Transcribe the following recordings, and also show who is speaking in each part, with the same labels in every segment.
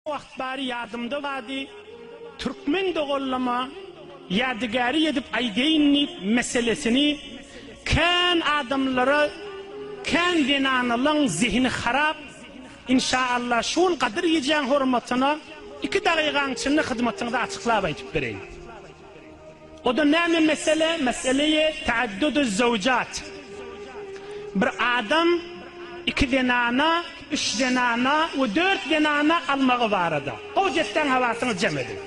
Speaker 1: Wagt bary ýadymda bady, türkmen doganlama ýadygäri edip aýdaýyn diýip meselesini kän adamlara kän zenanalaň zehini harap inşa Allah şu gün gadyr gijäň hormatyna iki dagygaň içinde hyzmatyňyza açyklap aýdyp bereýin. O-da näme mesele? Meseleýi taadduduz zewjat. Bir adam iki zenana, üç zenana we dört zenana almagy barada. Gowja etseň hawasyňyzy jem ediň.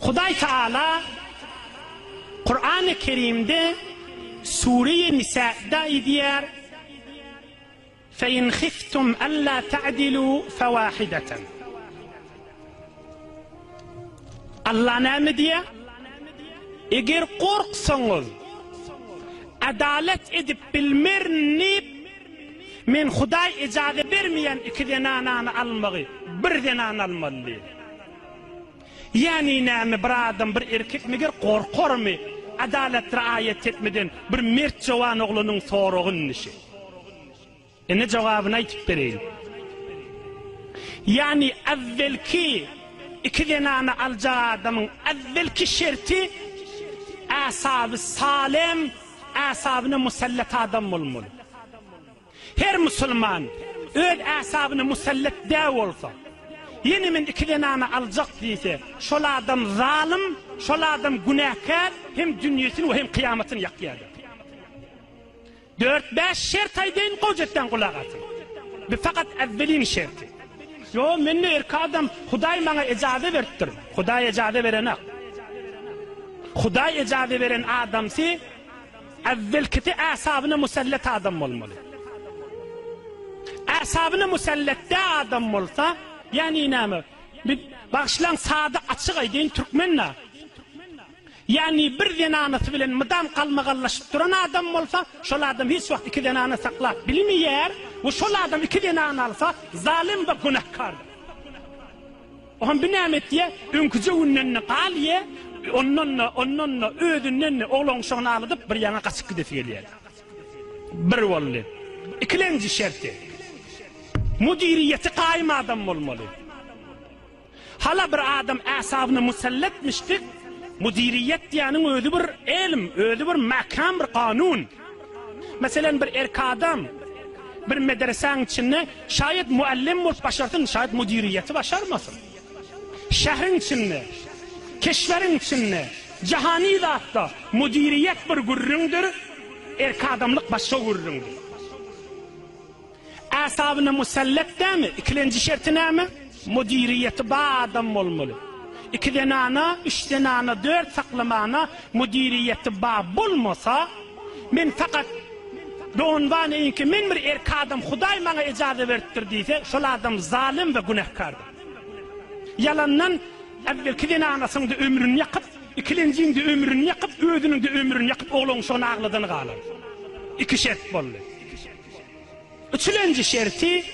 Speaker 1: Hudaý Taala Kurany Kerimde Sure-i Nisa'da aýdýar, Fe in hiftum alla ta'dilu fewahideten. Allah näme diýýär? Eger gorksaňyz, adalat edip bilmerin diýip, men Hudaý ejaza bermeýän iki zenanany almagy, bir zenany almaly diýýär. Ýagny näme bir adam, bir erkek meger gorkarmy adalat raýat etmeden bir mert jowan oglanyň soragy indi şi. Ine jogabyny aýtyp bereýin. Ýagny äwwelki iki zenany aljak adamyň äwwelki şerti äsaby salem, äsabyna musallat adam bolmaly. Her musulman öz äsabyna musallat däl bolsa, ýene men iki zenany aljak diýse, şol adam zalym, şol adam günäkär, hem dünýesini we hem kyýamatyny ýakýardyr. Dört-bäş şert aýdaýyn, gowjetden gulak asyň. Bu fakat äwwelin şerti. Ýo, men-de erkek adam, Hudaý maňa ejaza beripdir. Hudaý ejaza berenak. Hudaý ejaza beren adamsy äwwelkisi äsabyna musallat adam bolmaly. Äsabyna musallat dä adam bolsa, ýagny näme? Bir bagyşlaň sada açyk aýdaýyn türkmen-dä. Ýagny bir zenanasy bilen mydam galmagallaşyp duran adam bolsa, şol adam hiç wagt iki zenana saklap bilmeýär we şol adam iki zenany alsa, zalym we günäkärdir. Oňam bir näme etýär, öňküje günden-de galýar, ondan-da, ondan-da, özünden-de oglan-uşagyny agladyp bir ýaňa gaçyp gidesi gelýär. Bir boldy. Ikilenji şerti, müdiriýeti gaýym adam bolmaly. Hala bir adam äsabyna musallatmyşdyk, müdiriýet diýýäniň özi bir elm, özi bir mäkäm bir kanun. Meselem bir erk adam bir medresäň içinde şaýat muallim bolup başarsyn, şaýat müdiriýeti başarmasyn. Şähriň içinde, keşweriň içinde, jahany zatda müdiriýet bir gürrüňdir, erk adamlyk başga gürrüňdir. Äsabyna musallat dämi? Ikilenji şerti näme? Müdiriýeti bar adam bolmaly. Iki zenana, üç zenana, dört saklamana müdiriýeti bar bolmasa, men fakat doganbaneýinki men bir erk adam Hudaý maňa ejaza beripdir diýse, şol adam zalym we günäkärdir. Ýalandan äwwelki zenanasynyň-da ömrüni ýakyp, ikilenjiň-de ömrüni ýakyp, özüniň-de ömrüni ýakyp oglan-uşagyny agladany galar. Iki şert boldy. Üçülenji şerti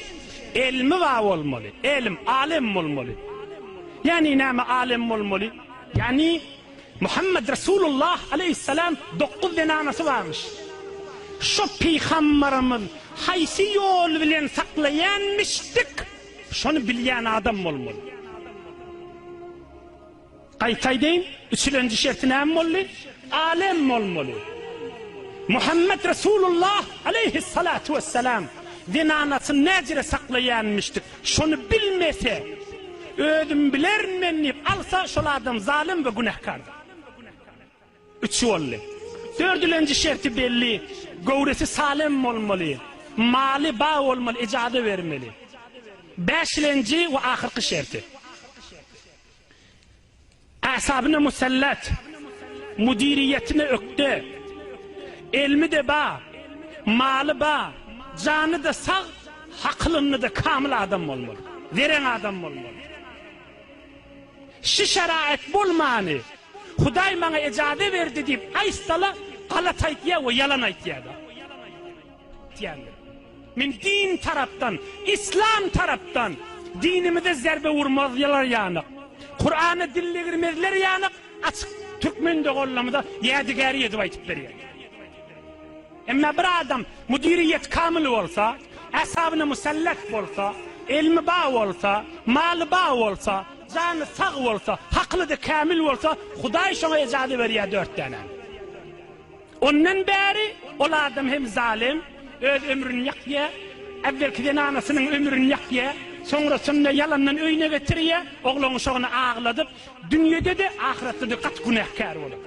Speaker 1: elmi bar bolmaly. Elm, alem bolmaly. Ýagny näme alem bolmaly? Ýagny Muhammed Resulullah aleýhissalam dokuz zenanasy barmyş. Şo pygambarymyz haýsy ýol bilen saklaýanmyşdyk, şony bilýän adam bolmaly. Gaýta aýdaýyn, üçülenji şerti näme boldy? Alem bolmaly. Muhammet Resulullah aleýhissalatu wessalam zenanasyny näjire saklaýanmyşdyk, şony bilmese, özüm bilerin men diýip alsa, şol adam zalym we günäkärdir. Üç boldy. Dördülenji şerti belli, göwresi salem bolmaly, maly bar bolmaly, ejaza bermeli. Bäşilenji we ahyrky şerti. Äsabyna musallat, müdiriýetine ökde, elmi-de bar, maly bar, jany-da sag, hakylynda-da kamyl adam bolmaly, zereň adam bolmaly. Şi şeraet bolmany, Hudaý maňa ejaza berdi diýip aýtsala, galat aýtýar we ýalan aýtýar-da. Diýendir. Men din tarapdan, islam tarapdan dinimize zerbe urmazlar ýanyk, Kurana dil degirmezler ýanyk açyk türkmen doganlarymyza ýädigäri edip aýtyp berýän. Emma bir adam müdiriýet kamyl bolsa, Äsabyna musallat bolsa, elmi bar bolsa, maly bar bolsa, jany sag bolsa, hakyly-da kämil bolsa, Hudaý şoňa ejaza berýär dört dänäni. Ondan bäri ol adam hem zalym, öz ömrüni ýakýar, äwwelki zenanasynyň ömrüni ýakýar, soňrasynda ýalandan öýüne getirýär, oglan-uşagyny agladyp, dünýede-de, ahyretde-de gaty günäkär bolar.